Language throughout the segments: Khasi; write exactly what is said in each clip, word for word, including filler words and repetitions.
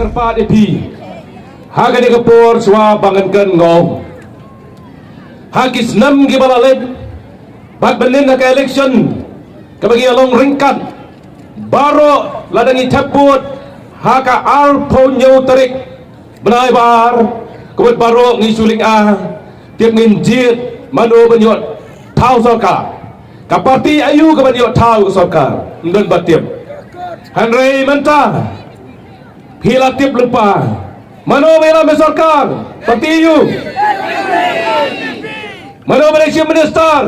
Kyrpad ïa phi ha kane ka por shuwa ba ngan kren ngong ha ki snem kiba la leit bad mynnin ha ka election kaba ngi ïa long ryngkat. Baroh la dang ïa thep vote ha ka arphew hynñiew tarik bnai ba ar. Kumta baroh ngi shu lynga tip ngin jied mano ban ïoh thaw sorkar. Ka parti aïu ka ban ïoh thaw sorkar, ym don ba tip. Hynrei mynta phi la tip lypa. Mano ba ïalam ha sorkar? Parti aïu? Mano ba dei Chief Minister?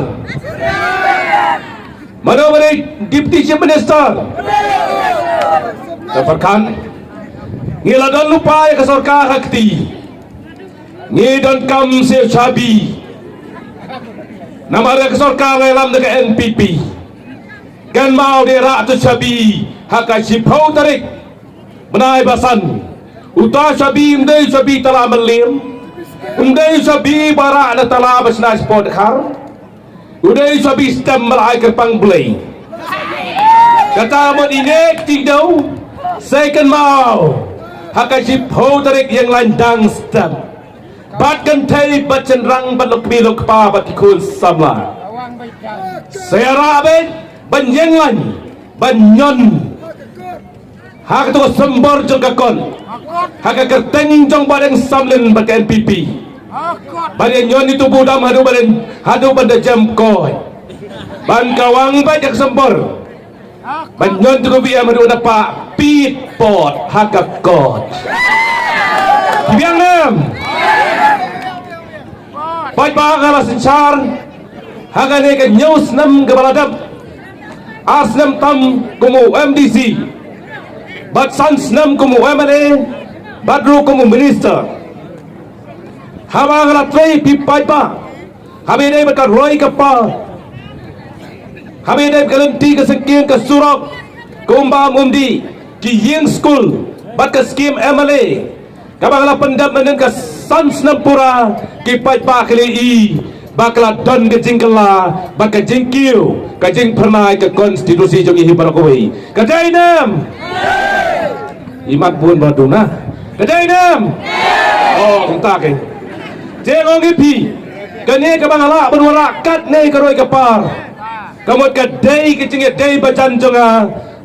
Mano ba dei Deputy Chief Minister? Te pyrkhat, ngi la don lypa ïa ka sorkar ha kti. Ngi donkam sha shabi. Namar ïa ka sorkar la ïalam da ka N P P. Kynmaw, dei rah tu shabi ha ka shiphew tarik bnai ba san. Uta shabi ym dei shabi tala mylliem, ym dei shabi ba rah na tala ba shna spot khar. U dei shabi stem ba la ai kyrpang Blei. Kata mut ine kti dew, sa kynmaw ha ka shiphew tarik ïeng lain dang stem. Bad kynthei bad shynrang bad lok kmie lok kpa bad ki khun samla. Sa ïa rah beit ban ïeng lain ban ñion ha kato ka symbol jong ka kot, ha ka kyrteng jong Bah Deng Samlin bad ka N P P. Ban ïa ñion ïa uto u budam haduh ban, haduh ban da jem koit. Ban kawang beit ïa ka symbol. Ban ñion ïa uto u B M haduh da pah pit pot ha ka kot. Ki biang ne em? Paidbah, nga la synshar ha kane ka hynñiew snem kaba la dep. Ar snem tam kum u M D C, bad san snem kum u M L A, bad ruh kum u minister. Haba nga la trei, phi paidbah, haba ïadei bad ka roi ka par, haba ïadei bad ka lynti ka syngkien, ka surok, ka umbam umdih, ki ïing skul, bad ka skim M L A kaba nga la pyndep mynhynnin ka san snem pura, ki paidbah ki la ïohi ba ka la don ka jingkylla bad ka jingkiew, ka jingphyrnai ka konstituensi jong ngi hi baroh kawei. Ka dei ne em? I mat bun ba duna. Ka dei ne em? Oh, kumta ke. Te nga ong ïa phi, kane kaba nga lah ban wanrah katne ka roi ka par, ka mut ka dei ka jingïadei bajan jong nga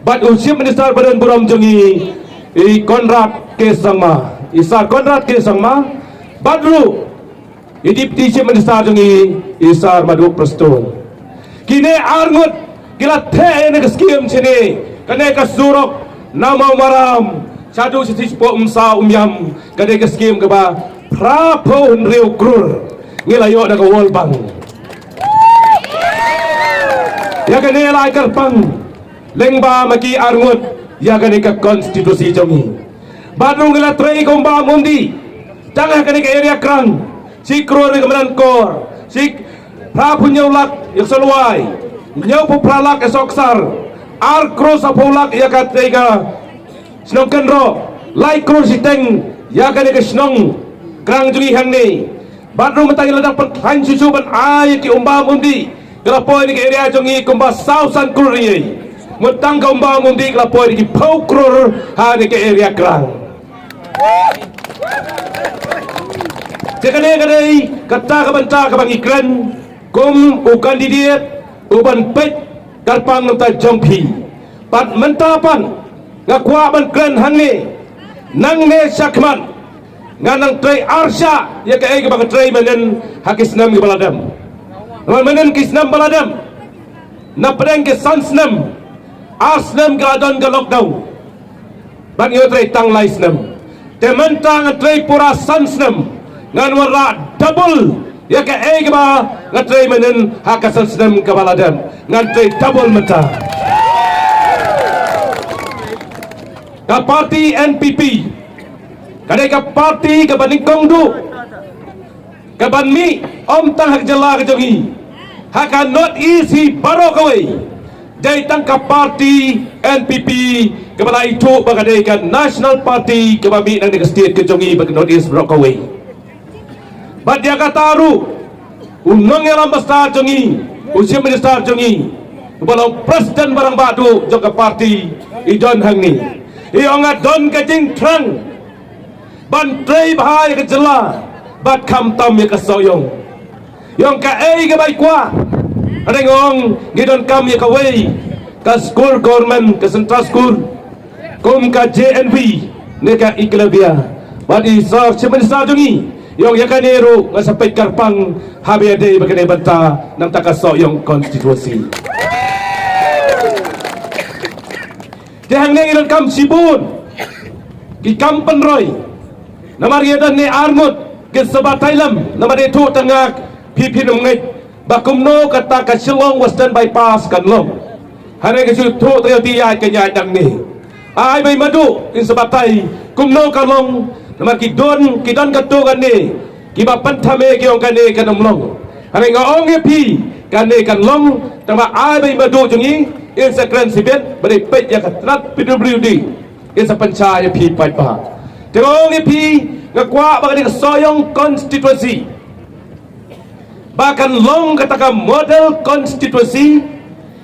bad u Chief Minister badonburom jong ngi, i Conrad K Sangma, i Sir Conrad K Sangma, bad ruh i Deputy Chief Minister jong ngi, i Sir Maduh Prestone. Kine ar ngut ki la theh ïa kane ka skim shane, kane ka surok na Mawmaram shaduh sha Shispoh Umsaw Umïam, kane ka skim kaba phra phew hynriew klur ngi la ïoh na ka World Bank. Ïa kane la ai kyrpang lyngba ma ki ar ngut ïa kane ka konstituensi jong ngi. Bad ruh ngi la trei ka umbam umdih tang ha kane ka area Krang, shi klur ïa ka Madankor, shi phra phew hynñiew lak ïa ka Sohluwai, hynñiew phew phra lak ïa Sohkasar, ar klur saw phew lak ïa ka, ïa ka shnong Kynroh, lai klur shiteng ïa kane ka shnong Krang jong ngi hangne. Bad ruh mynta ngi la dang pynkhlaiñ shuh shuh ban ai ïa ki umbam umdih, ka la poi na ka area jong ngi kumba saw san klur ïa. Mut tang ka umbam umdih ka la poi na ki phew klur ha na ka area Krang. Te kane ka dei kata ka bynta kaba ngi kren kum u candidate u ban peit kyrpang na ka bynta jong phi. Bad mynta pat nga kwah ban kren hangne, nangne shakhmat ngan nang trei arshah ïa kaei kaba nga trei mynhynnin ha ki snem kiba la dep. Namar mynhynnin ki snem ba la dep, na pdeng ki san snem, ar snem ka la don ka lockdown. Bad ngi ïoh trei tang lai snem. Te mynta ngan trei pura san snem, ngan wanrah double ïa kaei kaba nga trei mynhynnin ha ka san snem kaba la dep. Ngan trei double mynta. Ka parti N P P ka dei ka parti kaba nyngkong duh, kaban mih ym tang ha ka jylla ka jong ngi, ha ka North East hi baroh kawei. Dei tang ka parti N P P kaba la ithuh ba ka dei ka national party kaba mih na kane ka state ka jong ngi bad ka North East baroh kawei. Bad ïa kata ruh u nongïalam ba stad jong ngi, u Chief Minister jong ngi, uba long president ba rangbah duh jong ka parti, i don hangne. I ong nga don ka jingthrang ban trei bha ïa ka jylla bad khamtam ïa ka Sohiong. Ïong kaei kaba i kwah, hynrei nga ong ngi donkam ïa kawei ka skul government, ka central school, kum ka J N V ne ka Eklavya. Bad i Sir Chief Minister jong ngi, ïong ïa kane ruh nga sa peit kyrpang haba ïadei bad kane bynta namar ka Sohiong constituency. Te hangne ngi donkam shibun ki kam pynroi. Namar ïa don ne arngut kin sa batai lem, namar dei tuh tang nga, phi phin ym ngeit ba kumno kata ka Shillong Western Bypass kan long. Hynrei ka shu tuh tang ïa ti ïa ka ïa dang ne. Ai bai madu kin sa batai kumno ka long, namar ki don, ki don ka tuh kane kiba pynthame ki ong kane kan ym long. Hynrei nga ong ïa phi kane kan long, tang ba ai bai madu jong ngi in sa kren sibit ba dei peit ïa ka tnat P W D. Ïa sa pynshai ïa phi paidbah. Te nga ong ïa phi, nga kwah ba ka dei ka Sohiong constituency ba kan long kata ka model constituency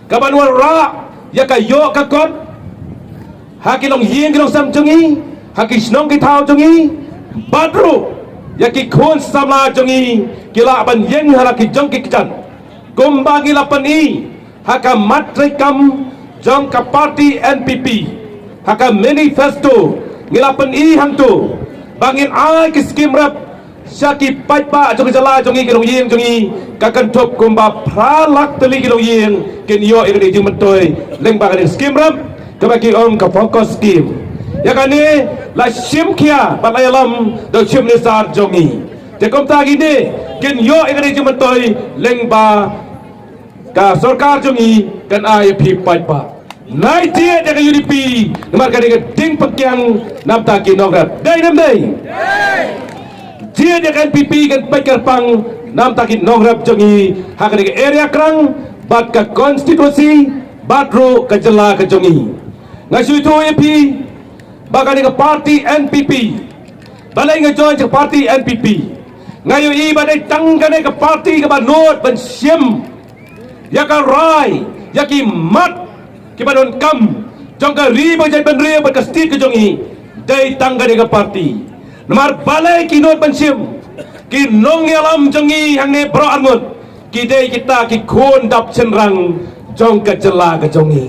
kaban wanrah ïa ka ïoh ka kot ha ki longïing ki longsem jong ngi, ha ki shnong ki thaw jong ngi, bad ruh ïa ki khun samla jong ngi ki lah ban ïeng ha la ki jong ki kjat. Kumba ngi la pyni ha ka mat treikam jong ka party N P P, ha ka manifesto ngi la pyni hangto ba ngin ai ki skim rep sha ki paidbah jong ka jylla jong ngi, ki longïing jong ngi, ka kynthup kumba phra lak tylli ki longïing kin ïoh ïa ka dei jingmyntoi lyngba ka dei skim rep kaba ki ong ka FOCUS skim. Ïa kane la shim khia bad la ïalam da u Chief Minister jong ngi. Te kumta kine kin ïoh ïa ka dei jingmyntoi lyngba ka sorkar jong ngi kan ai ïa phi paidbah. Nai jied ïa ka U D P namar ka dei ka ding pynkiang namar ki nongrep. Dei ne ym dei? Jied ïa ka N P P kan peit kyrpang namar ki nongrep jong ngi ha ka dei ka area Krang bad ka constituency bad ruh ka jylla ka jong ngi. Nga shu ïathuh ïa phi ba ka dei ka party N P P. Balei nga join ka party N P P? Nga ïohi ba dei tang kane ka party kaba nud ban shim ïa ka rai ïa ki mat kiba donkam jong ka ri bad jaitbynriew bad ka state ka jong ngi. Dei tang kane ka party. Namar balei ki nud ban shim? Ki nongïalam jong ngi hangne baroh arngut ki dei kita ki khun dap shynrang jong ka jylla ka jong ngi.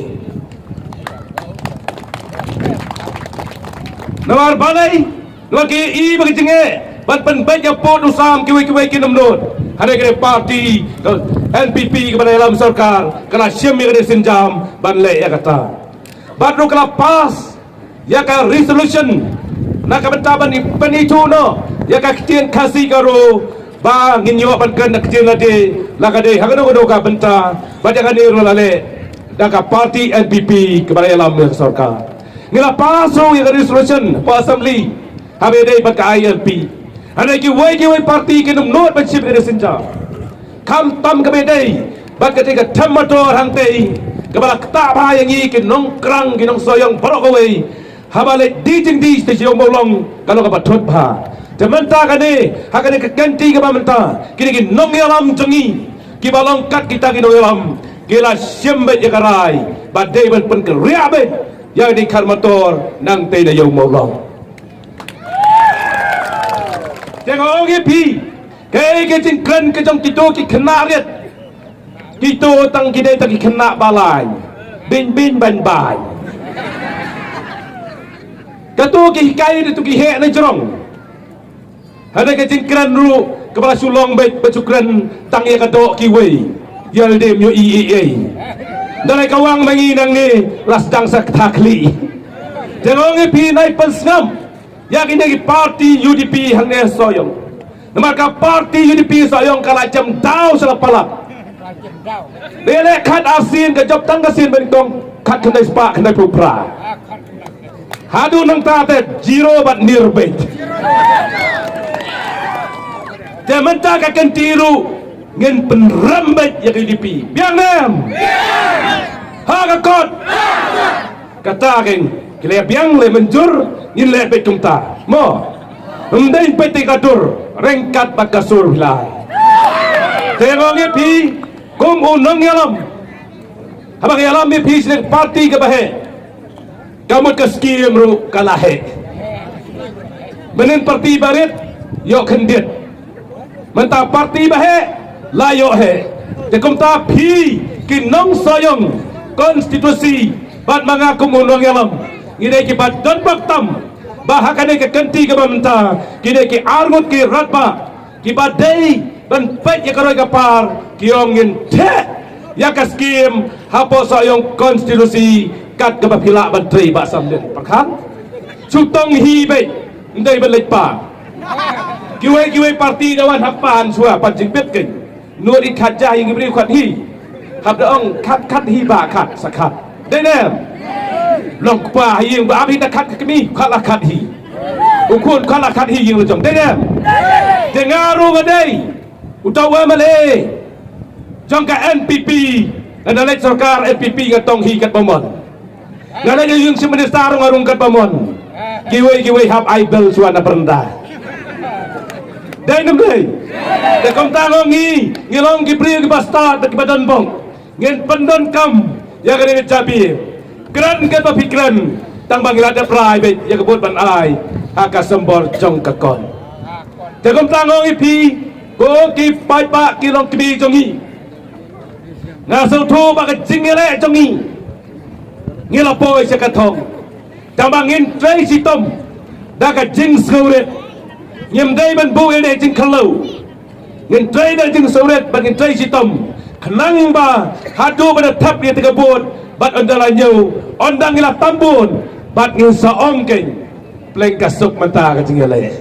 Namar balei? Namar ki i ba ki jingeh ban pynbeit ïa pud u sam kiwei kiwei kin ym nud. Hynrei ka dei party ka N P P kaba la ïalam sorkar ka la shim ïa ka dei sienjam ban leh ïa kata. Bad ruh ka la pass ïa ka resolution na ka bynta ban i-, ban ithuh noh ïa ka ktien Khasi Garo ba ngin ïoh ban kren na ka ktien lade, la ka dei ha kano kano ka bynta. Bad ïa kane ruh la leh da ka party N P P kaba la ïalam ïa ka sorkar. Ngi la pass ruh ïa ka resolution hapoh Assembly haba ïadei bad ka I L P. Hynrei kiwei kiwei party kin ym nud ban shim ïa ka dei sienjam. Khamtam kaba ïadei bad ka dei ka them motor hangtei kaba la ktah bha ïa ngi ki nongkrang ki nongsohiong baroh kawei. Haba leit die jingdie sha Ïew Mawlong ka long kaba thut bha. Te mynta kane ha kane ka kynti kaba mynta kine ki nongïalam jong ngi kiba long kat kita ki nongïalam ki la shim beit ïa ka rai ba dei ban pynkynriah beit ïa ka dei khar motor nangtei na Ïew Mawlong. Te nga ong ïa phi, kaei ka jingkren ka jong kito ki khynnah rit? Kito tang ki dei tang ki khynnah ba lain, beiñ beiñ beiñ beiñ. Kato ki hikai, kato ki heh na jrong. Hynrei ka jingkren ruh kaba la shu long beit ba shu kren tang ïa ka doh kiwei. Ïa lade ym ïohi ei ei. Ynda la ka wang ma ngi nangne la sdang sa kata khlieh. Te nga ong ïa phi, nai pynsngap ïa kine ki party U D P hangne Sohiong. Namar ka party U D P Sohiong ka la jem daw sha la palat. Leh leh khat arsien ka jop tang ka sien beiñ tong khat khyndai spah khyndai phew phra. Haduh nangta te zero bad nir beit. Te mynta ka kynti ruh ngin pynrem beit ïa ka U D P. Biang ne em? Ha ka kot. Kata keiñ ki leh biang leh mynjur ngin leh beit kumta. Mo. Ym dei peit te ka dur ryngkat bad ka sur phi lai. Te nga ong ïa phi kum u nongïalam. Haba nga ïalam ïa phi sha ka party kaba heh, ka mut ka skim ruh ka la heh. Mynnin parti barit ïoh khyndiat. Mynta parti baheh la ïoh heh. Te kumta phi ki nong Sohiong constituency bad ma nga kum u nongïalam, ngi dei kiba don bok tam ba ha kane ka kynti kaba mynta ki dei ki arngut ki radbah kiba dei ban peit ïa ka roi ka par, ki ong ngin theh ïa ka skim hapoh Sohiong constituency kat kaba phi lah ban trei Bah Samlin. Pyrkhat, shu tong hi beit, ym dei ban leit pa. Kiwei kiwei parti da wan hap pan shuwa, pan jingbit kein. Nud i khat ja hi, ngi briew khat hi. Hap da ong khat khat hi ba khat sa khat. Dei ne em? Long kpa hi ïing ba am hi da khat ka kmie, khat la khat hi. U khun khat la khat hi ïing la jong. Dei ne em? Te nga ruh nga dei uta u M L A jong ka N P P. Nga da leit sorkar N P P nga tong hi katba mon. Nga leit ïing Chief Minister ruh nga rung katba mon. Kiwei kiwei hap ai bel shuwa na pyrda. Dei ne ym dei? Te kumta nga ong ngi, ngi long ki briew kiba stad bad kiba don bok. Ngin pyndonkam ïa kane ka jabieng. Kren katba phi kren, tang ba ngi la dep rai beit ïa ka vote ban ai ha ka symbol jong ka kot. Te kumta nga ong ïa phi, ko ki paidbah ki longkmie jong ngi, nga sngewthuh ba ka jingïaleh jong ngi, ngi la poi sha ka thong. Tang ba ngin trei shitom da ka jingsngewrit. Ngim dei ban buh ïa ka jingkhlem. Ngin trei da ka jingsngewrit bad ngin trei shitom, khnang ba haduh ba da thep ïa ka vote bad ynda la ñiew, ynda ngi la tam bun bad ngin sa ong kein, pleng ka suk mynta ka jingïaleh.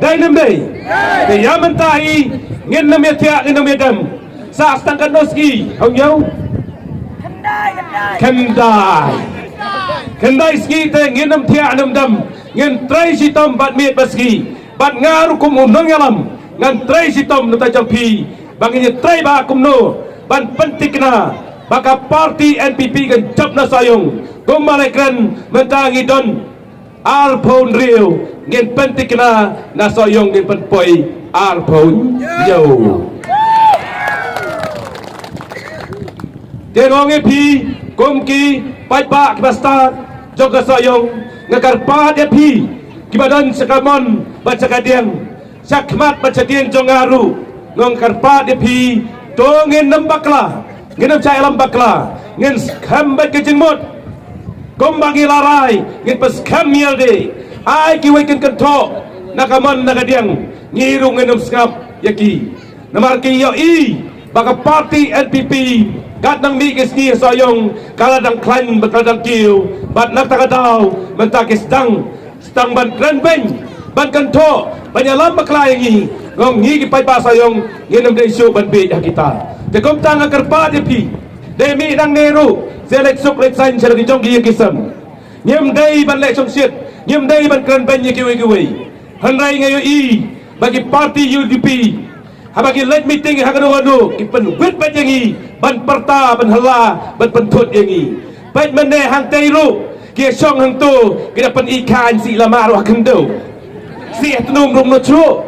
Dei ne ym dei? Te ïa mynta hi ngin nym ïa thiah, ngin nym ïa dem. Sa stang katno sngi hynñiew? Khyndai. Khyndai sngi te ngin nym thiah nym dem. Ngin trei shitom bad miet bad sngi. Bad nga ruh kum u nongïalam ngan trei shitom na ka bynta jong phi ba ngin ïa trei ba kumno ban pynthikna ba ka parti N P P kan jop na Sohiong. Kumba la kren mynta ngi don arphew hynriew, ngin pynthikna na Sohiong ngin pynpoi arphew hynñiew. Te nga ong ïa phi kum ki paidbah kiba stad jong ka Sohiong, nga kyrpad ïa phi kiba don sha kamon bad sha kadiang, sha khmat bad sha dieng jong nga ruh, nga ong kyrpad ïa phi, to ngin nym bakla, ngin nym shah ïalam bakla, ngin skhem bad ka jingmut. Kumba ngi la rai, ngin pynskhem ïa lade. Ai kiwei kin kynthoh na kamon na kadiang, ngi ruh ngin nym sngap ïa ki. Namar ki ïohi ba ka parti N P P, katba nang mih ki sngi ha Sohiong, ka la dang khlaiñ bad ka la dang kiew, bad na kata ka daw mynta ki sdang, sdang ban kren beiñ, ban kynthoh, ban ïalam bakla ïa ngi. Nga ong ngi ki paidbah Sohiong ngin nym dei shuh ban bieit ha kita. Te kumta nga kyrpad ïa phi, dei mih nangne ruh, sa leit suk leit saiñ sha la ki jong ki ïing ki sem. Ngim dei ban leh shongshit, ngim dei ban kren beiñ ïa kiwei kiwei. Hynrei nga ïohi ba ki parti U D P, haba ki leit meeting ha kano kano, ki pynwit beit ïa ngi ban pyrta, ban hylla, ban pynthut ïa ngi. Peit mynne hangtei ruh, ki shong hangto, ki da pyni khaiñ, sih lama ruh ha khyndew. Sih ha tnum ruh noh shuh.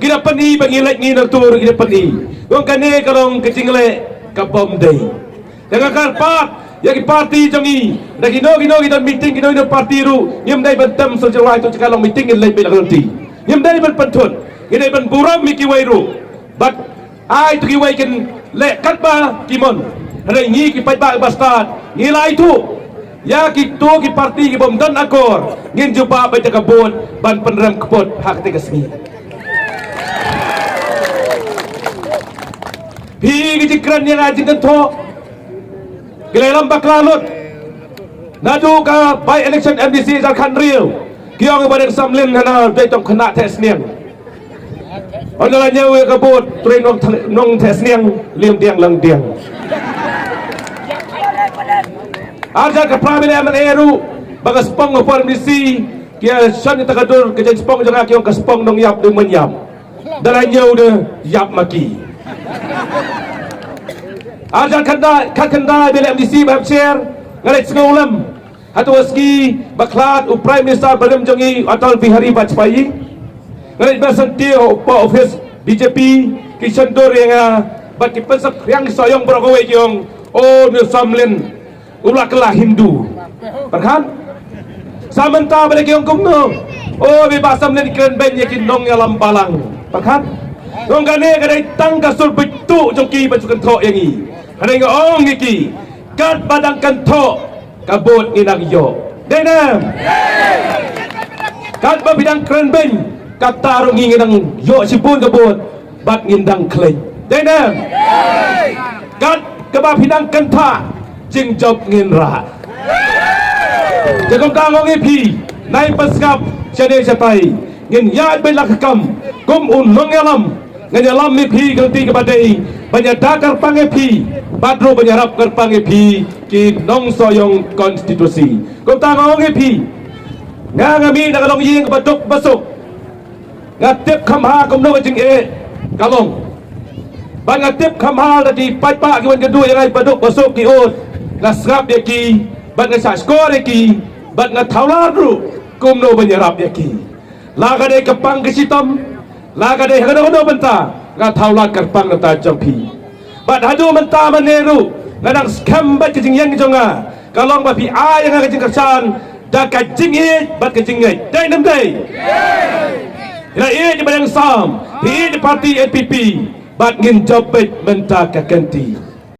Ki da pyni ba ngi leit ngi nangto ruh ki da pyni. Ong kane ka long ka jingleh ka bym dei. Te nga kyrpad ïa ki parti jong ngi, da kino kino ki don meeting, kino kino parti ruh, ngim dei ban tem sha jong lai to jaka long meeting ngin leit beit la ka lynti. Ngim dei ban pynthut, ngi dei ban burom ïa kiwei ruh. Bad ai to kiwei kin leh katba ki mon. Hynrei ngi ki paidbah ba stad ngi la ïathuh ïa kito ki parti ki bym don akor, ngin jubab beit ïa ka vote ban pynrem kput ha kata ka sngi. Phi ki jingkren ïa nga jingkynthoh. Ki la ïalam bakla lut. Naduh ka by election M D C Jharkhand Riew, ki ong ba dang samlin hana dei tong khynnah theh sniang. Ynda la ñiew ïa ka vote, trei nong theh, nong theh sniang, lim diang lang diang. Arjan ka primary M L A ruh, ba ka spong ka por M D C, ki ïa shon ïa ta ka dur, ka jingspong jong nga ki ong ka spong nong ïap dei myn ïap. Da la ñiew de ïap ma ki. Arjan khyndai, khat khyndai bele M D C ba hap sher, nga leit sngew lem. Hato sngi ba khlad u Prime Minister ba lem jong ngi Atal Bihari Vajpayee. Nga leit ba senti ha u pa office B J P, ki shon dur ïa nga, ba ki pynsep khriang Sohiong baroh kawei ki ong, o ne samlin. U la kylla Hindu. Pyrkhat. Sa mynta ba la ki ong kumno. O, ba samlin kren beiñ ïa ki nongïalam balang. Pyrkhat. Nong kane ka dei tang ka sur beit tu jong ki ba ju kynthoh ïa ngi. Hynrei nga ong ïa ki, katba dang kynthoh ka vote ngi dang ïoh. Dei ne em? Katba phi dang kren beiñ, kata ruh ngi ngi dang ïoh shibun ka vote bad ngin dang khlaiñ. Dei ne em? Kat kaba phi dang kynthah, jingjop ngin rah. Te kumta nga ong ïa phi, nai pynsngap shane shatai, ngin ïaid beit la ka kam kum u nongïalam. Ngan ïalam ïa phi ka lynti kaba dei ban ïada kyrpang ïa phi bad ruh ban ïarap kyrpang ïa phi ki nongshong konstituensi. Kumta nga ong ïa phi, nga nga mih na ka longïing kaba duk ba suk. Nga tip kham bha kumno ka jingeh ka long. Bad nga tip kham bha da ki paidbah ki wan kynduh ïa nga ba duk ba suk ki ud. Nga sngap ïa ki bad nga shah shkor ïa ki bad nga thaw lad ruh kumno ban ïarap ïa ki. La ka dei kyrpang ka shitom, la ka dei ha kano kano bynta, nga thaw lad kyrpang na bynta jong phi. Bad haduh mynta mynne ruh nga dang skhem bad ka jingïeng jong nga ka long ba phi ai ïa nga ka jingkyrshan da ka jingïeit bad ka jingngeit. Dei ne em dei? Phi la ïeit ïa ba dang sam, phi ïeit ïa parti N P P bad ngin jop beit mynta ka kynti.